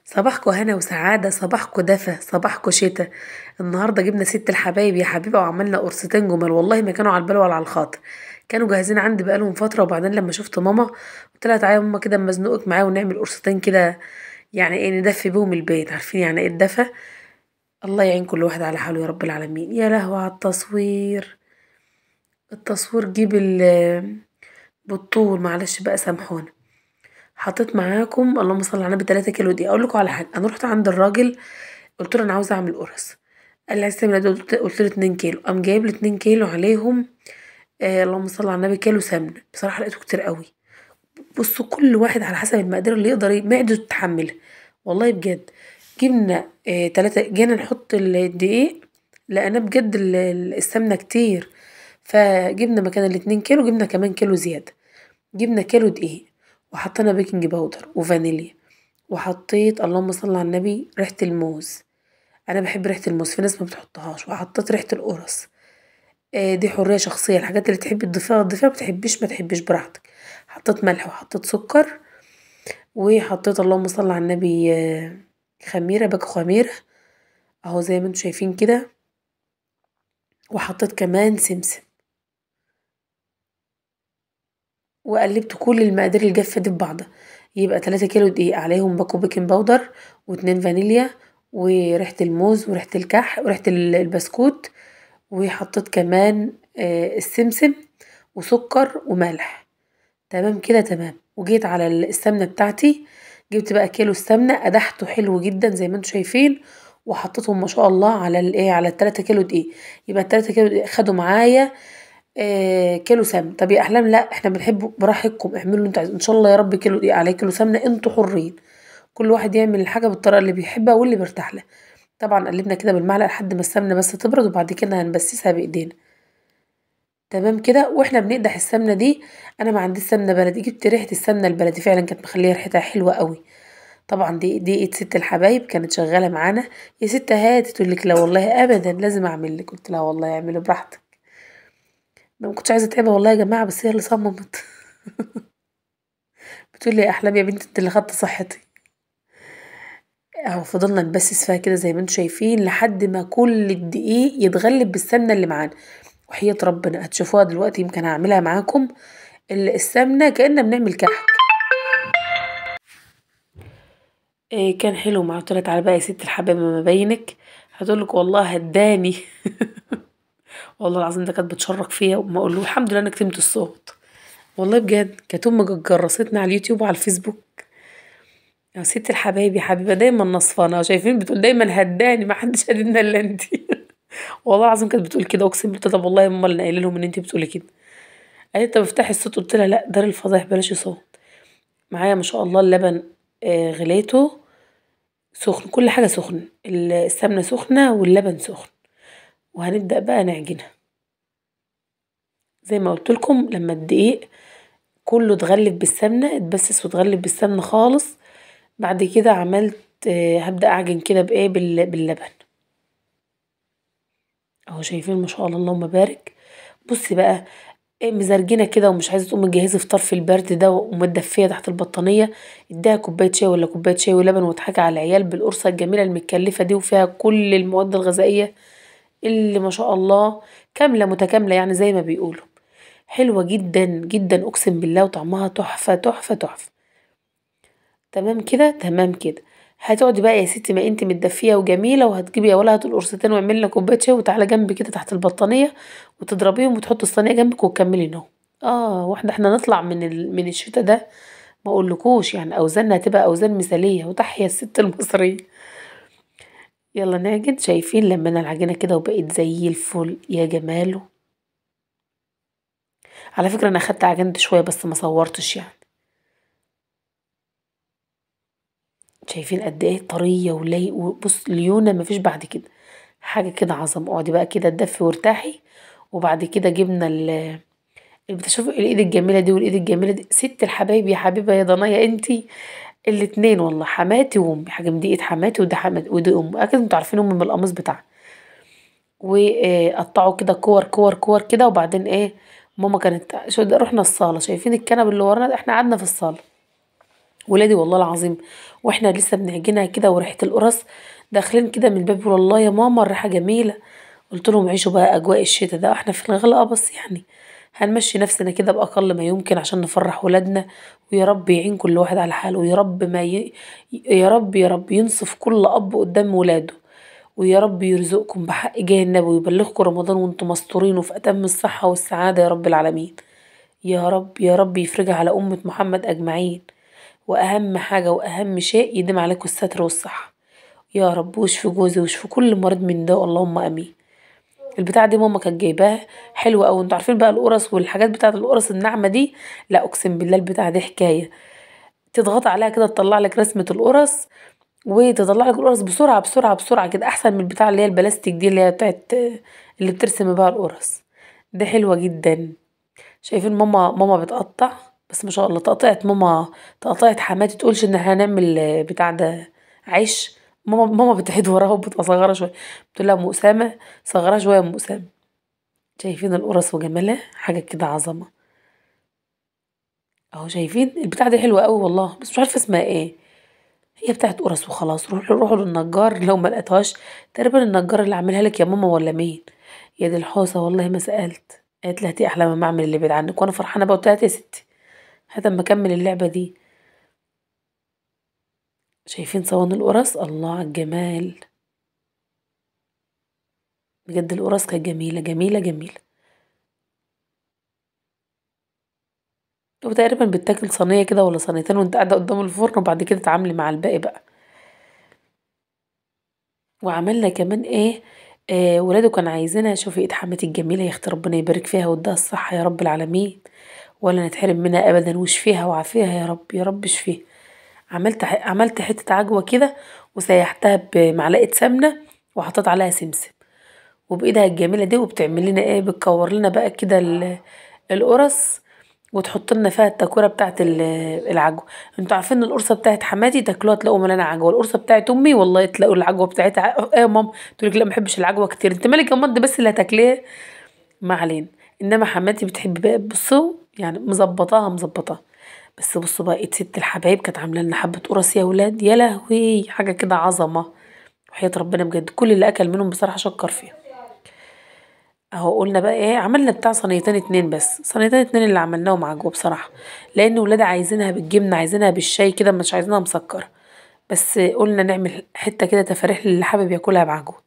صباحكو هنا وسعادة، صباحكو دفا، صباحكو شتا. النهارده جبنا ست الحبايب يا حبيبه وعملنا قرصتين جمل، والله ما كانوا على البال ولا على الخاطر، كانوا جاهزين عندي بقالهم فترة. وبعدين لما شفت ماما قلت لها تعالي يا ماما كده اما ازنقك معايا ونعمل قرصتين كده، يعني ايه ندفي بيهم البيت، عارفين يعني ايه الدفا؟ الله يعين كل واحد على حاله يا رب العالمين. يا لهوي على التصوير، التصوير جه بالطول، معلش بقى سامحونا. حطيت معاكم اللهم صل على النبي 3 كيلو دقيق. اقول لكم على حاجة، انا رحت عند الراجل قلت له انا عاوزه اعمل قرص، قال لي عايز تعمل قد ايه؟ قلت له 2 كيلو. قام جايب لي 2 كيلو عليهم اللهم صل على النبي كيلو سمنه. بصراحة لقيته كتير قوي. بصوا كل واحد على حسب المقادير اللي يقدر معدته تتحملها، والله بجد. جبنا 3، جينا نحط الدقيق لقيناه بجد السمنة كتير، فجبنا مكان 2 كيلو جبنا كمان كيلو زيادة، جبنا كيلو دقيق وحطينا baking powder وفانيليا، وحطيت اللهم صل على النبي ريحه الموز، انا بحب ريحه الموز، في ناس ما بتحطهاش، وحطيت ريحه القرص. دي حرية شخصية، الحاجات اللي تحبي تضيفيها تضيفيها، ما تحبيش ما تحبيش براحتك. حطيت ملح وحطيت سكر وحطيت اللهم صل على النبي خميره، باكو خميره اهو زي ما انتم شايفين كده، وحطيت كمان سمسم، وقلبت كل المقادير الجافه دي ببعضها. يبقى 3 كيلو دقيق عليهم باكو baking powder و2 فانيليا وريحه الموز وريحه الكحك وريحه البسكوت، وحطيت كمان السمسم وسكر وملح. تمام كده؟ تمام. وجيت على السمنة بتاعتي، جبت بقى كيلو السمنة قدحته حلو جدا زي ما انتم شايفين، وحطيتهم ما شاء الله على الايه، على 3 كيلو دقيق. يبقى 3 كيلو دقيق خدوا معايا كيلو سمنه. طب يا احلام لا احنا بنحبه، براحتكم اعملوا اللي انتوا عايزينه، ان شاء الله يا رب كيلو دقيق على كيلو سمنه، انتوا حرين، كل واحد يعمل الحاجة بالطريقة اللي بيحبها واللي بيرتاح لها. طبعا قلبنا كده بالمعلقه لحد ما السمنة بس تبرد، وبعد كده هنبسسها بايدينا. تمام كده. واحنا بنقدح السمنة دي، انا ما عنديش سمنه بلدي، جبت ريحه السمنة البلدي، فعلا كانت مخليه ريحتها حلوة قوي. طبعا دي ايد ست الحبايب كانت شغالة معانا، يا ست هاتي، تقول لك لا والله ابدا لازم اعمل لك، قلت لها والله اعملي براحتك، ما كنتش عايزه اتعبها والله يا جماعة، بس هي اللي صممت. بتقول لي يا احلام يا بنتي انت اللي خدت صحتي. اهو فضلنا نبسس فيها كده زي ما انتم شايفين لحد ما كل الدقيق يتغلب بالسمنه اللي معانا. وحياة ربنا هتشوفوها دلوقتي، يمكن هعملها معاكم السمنة كأننا بنعمل كحك. كان حلو معايا. قلت لها تعالي بقى يا ست الحبايب ما بينك، هتقولك والله هداني. والله العظيم ده كانت بتشرك فيا وما اقول له الحمد لله انا كتمت الصوت، والله بجد كانت امي جرستنا على اليوتيوب وعلى الفيسبوك. يا ست الحبايب يا حبيبه دايما نصفانه، شايفين بتقول دايما هداني، ما حدش هددنا الا انتي. والله العظيم كانت بتقول كده، اقسم بالله. طب والله يا ماما اللي قايله لهم ان انتي بتقولي كده. قالت طب افتحي الصوت، قلت لها لا دار الفضايح بلاش صوت. معايا ما شاء الله اللبن غليته سخن، كل حاجة سخن، السمنة سخنة واللبن سخن، وهنبدا بقى نعجنها زي ما قلت لكم. لما الدقيق كله اتغلف بالسمنه، اتبسس واتغلف بالسمنه خالص، بعد كده عملت هبدا اعجن كده بايه، باللبن اهو. شايفين ما شاء الله اللهم بارك. بصي بقى مزرجنه كده ومش عايزه تقومي تجهزي فطار في البرد ده ومتدفيه تحت البطانيه، اديها كوباية شاي ولا كوباية شاي ولبن، واضحكي على العيال بالقرصه الجميلة المتكلفه دي، وفيها كل المواد الغذائية اللي ما شاء الله كاملة متكاملة، يعني زي ما بيقولوا حلوة جدا جدا اقسم بالله، وطعمها تحفة تحفة تحفة. تمام كده؟ تمام كده. هتقعدي بقى يا ستي ما انت متدفيه وجميلة، وهتجيبي يا ولا هات القرصتين واعملي لنا كوباية شاي وتعالى جنبي كده تحت البطانيه، وتضربيهم وتحطي الصينية جنبك وتكملي نوم. واحنا نطلع من الشتا ده ما اقولكوش، يعني اوزاننا هتبقى اوزان مثاليه، وتحيا الست المصرية. يلا نعجن. شايفين لما العجينة كده وبقت زي الفل يا جماله. على فكرة انا اخدت عجنت شوية بس ما صورتش يعني. شايفين قد ايه طرية ولايق، وبص ليونه مفيش بعد كده، حاجة كده عظمه. اقعدي بقى كده تدفي وارتاحي. وبعد كده جبنا بتشوفوا الايد الجميلة دي والايد الجميلة دي، ست الحبايب يا حبيبه يا ضنايا انتي الاتنين والله، حماتي وامي. حاجة دي ايد حماتي وده حماتي ودي امي، اكيد انتوا عارفين امي من القميص بتاعها. وقطعوا كده كور كور كور كده. وبعدين ايه، ماما كانت رحنا الصاله، شايفين الكنب اللي ورانا ده، احنا قعدنا في الصاله. ولادي والله العظيم واحنا لسه بنعجنها كده وريحه القرص داخلين كده من الباب، والله يا ماما الريحة جميلة. قلت لهم عيشوا بقى اجواء الشتا ده، احنا في الغلا بس يعني هنمشي نفسنا كده باقل ما يمكن عشان نفرح ولادنا. ويا رب يعين كل واحد على حاله، ويا رب ما يا رب يا رب ينصف كل اب قدام ولاده، ويا رب يرزقكم بحق جاه النبي ويبلغكم رمضان وانتم مستورين وفي اتم الصحة والسعادة يا رب العالمين. يا رب يا رب يفرجها على امه محمد اجمعين. واهم حاجة واهم شيء يديم عليكم الستر والصحة يا رب، واشفي جوزي واشفي كل مريض من ده، اللهم امين. البتاعه دي ماما كانت جايباها حلوة قوي، انتوا عارفين بقى القرص والحاجات بتاعه القرص الناعمة دي، لا اقسم بالله البتاعه دي حكاية، تضغط عليها كده تطلع لك رسمه القرص، وتطلع لك القرص بسرعة بسرعة بسرعة كده، احسن من البتاعه اللي هي البلاستيك دي اللي هي بتاعت اللي بترسم بيها القرص دي، حلوة جدا. شايفين ماما بتقطع، بس ما شاء الله تقطيعه ماما، تقطيعه حماتي تقولش ان احنا هنعمل بتاع ده عيش. ماما بتعيد وراها وبتصغرها شوية، بتقول لها ام اسامة صغرها شوية يا ام اسامة. شايفين القرص وجمالها، حاجة كده عظمه اهو. شايفين البتاعه دي حلوة قوي والله، بس مش عارفه اسمها ايه، هي بتاعه قرص وخلاص. روحوا للنجار لو ما لقيتهاش، تقريبا النجار اللي عاملها لك يا ماما ولا مين؟ يا دي الحوسة والله ما سالت. قالت لي هاتي احلى ما اعمل اللي بعيد عنك، وانا فرحانة بقى قلت لها هاتي يا ستي، هات اما اكمل اللعبة دي. شايفين صواني القرص، الله على الجمال بجد، القرص كانت جميلة جميلة جميلة. وتقريبا بتاكل صينية كده ولا صينيتين وانت قاعدة قدام الفرن، وبعد كده تتعاملي مع الباقي بقى. وعملنا كمان ايه، ولاده كانوا عايزينها. شوفي ايد حماتي الجميلة يا اختي، ربنا يبارك فيها ويديها الصحة يا رب العالمين، ولا نتحرم منها ابدا، واشفيها وعافيها يا رب يا رب اشفيها. عملت حتة عجوه كده وسيحتها بمعلقه سمنه وحطيت عليها سمسم، وبايدها الجميلة دي وبتعمل لنا ايه، بتكور لنا بقى كده القرص وتحط لنا فيها التكوره بتاعه العجوه. انتوا عارفين ان القرصه بتاعه حماتي تاكلوها تلاقوا مليانة عجوه، القرصه بتاعه امي والله تلاقوا العجوه بتاعتها ايه يا ماما، تقول لك لا ما بحبش العجوه كتير. انت مالك يا ماما، انت بس اللي هتاكليها، ما علينا. انما حماتي بتحب بقى، بصوا يعني مظبطاها مظبطاها. بس بصوا بقى ايد ست الحبايب كانت عامله لنا حبه قرص يا ولاد، يا لهوي حاجة كده عظمه وحياه ربنا بجد، كل اللي اكل منهم بصراحة شكر فيها. اهو قلنا بقى ايه، عملنا بتاع صينيتين اتنين بس، صينيتين اتنين اللي عملناهم عجوه بصراحة، لان ولادي عايزينها بالجبنه، عايزينها بالشاي كده، مش عايزينها مسكره، بس قلنا نعمل حتة كده تفاريح للي حابب ياكلها بعجوه.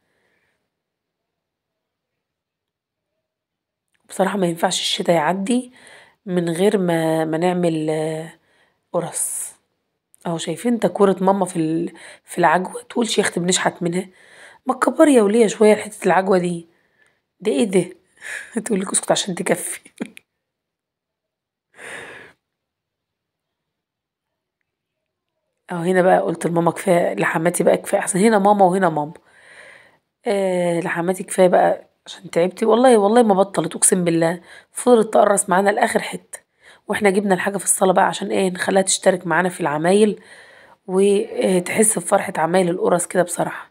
بصراحة ما ينفعش الشتا يعدي من غير ما نعمل قرص. اهو شايفين تكوره ماما في العجوه، تقولش يا اختي بنشحت منها، ما تكبري يا وليه شوية حتة العجوه دي، ده ايه ده؟ تقولك اسكت عشان تكفي. اهو هنا بقى قلت لماما كفاية، لحماتي بقى كفاية، احسن هنا ماما وهنا ماما. لحماتي كفاية بقى عشان تعبتي والله، والله ما بطلت اقسم بالله، فضلت تقرص معانا لاخر حتة. واحنا جبنا الحاجة في الصاله بقى عشان ايه، نخليها تشترك معانا في العمايل وتحس بفرحة عمايل القرص كده بصراحة.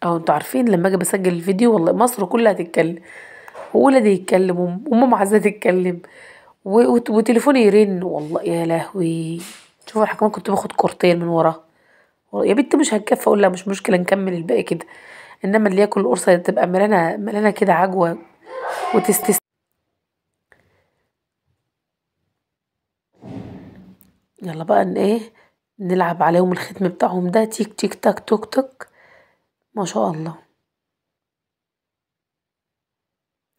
اهو انتوا عارفين لما اجي بسجل الفيديو والله مصر كلها تتكلم، وولادي يتكلموا، وماما عايزه تتكلم، وتليفوني يرن، والله يا لهوي. شوفوا الحكومة كنت باخد كورتين من وراها، يا بنت مش هتكفي، اقول لها مش مشكلة نكمل الباقي كده، انما اللي ياكل القرصه تبقى ملانة ملانة كده عجوه وتستس. يلا بقى ان ايه، نلعب عليهم الختم بتاعهم ده، تيك تيك تاك توك توك، ما شاء الله.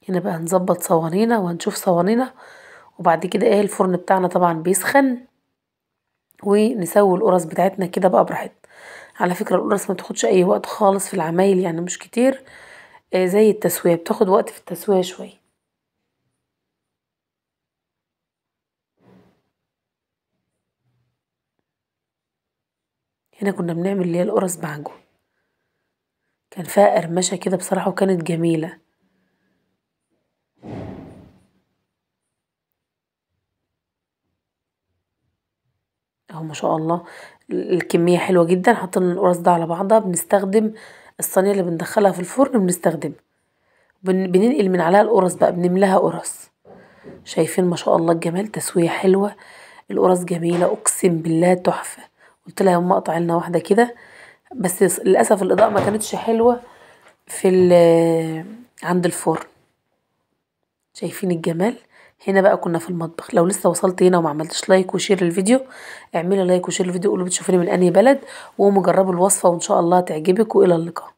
هنا بقى هنظبط صوانينا وهنشوف صوانينا، وبعد كده ايه الفرن بتاعنا طبعا بيسخن، ونسوي القرص بتاعتنا كده بقى براحتنا. على فكرة القرص ما تاخدش اي وقت خالص في العمايل، يعني مش كتير زي التسوية، بتاخد وقت في التسوية شوية. هنا كنا بنعمل اللي هي القرص بعجوة، كان فيها قرمشة كده بصراحة وكانت جميلة. اهو ما شاء الله الكمية حلوة جدا. حاطين القرص ده على بعضها، بنستخدم الصينية اللي بندخلها في الفرن بنستخدمها. بننقل من عليها القرص بقى، بنملاها قرص. شايفين ما شاء الله الجمال، تسوية حلوة، القرص جميلة اقسم بالله تحفة. قلت لها يا ماما اقطعي لنا واحدة كده، بس للأسف الإضاءة ما كانتش حلوة في عند الفرن. شايفين الجمال. هنا بقى كنا في المطبخ. لو لسه وصلت هنا وما عملتش like و share للفيديو، اعملي like و share للفيديو، قولوا بتشوفوني من انهي بلد، وقوموا جربوا الوصفة وان شاء الله تعجبك. والى اللقاء.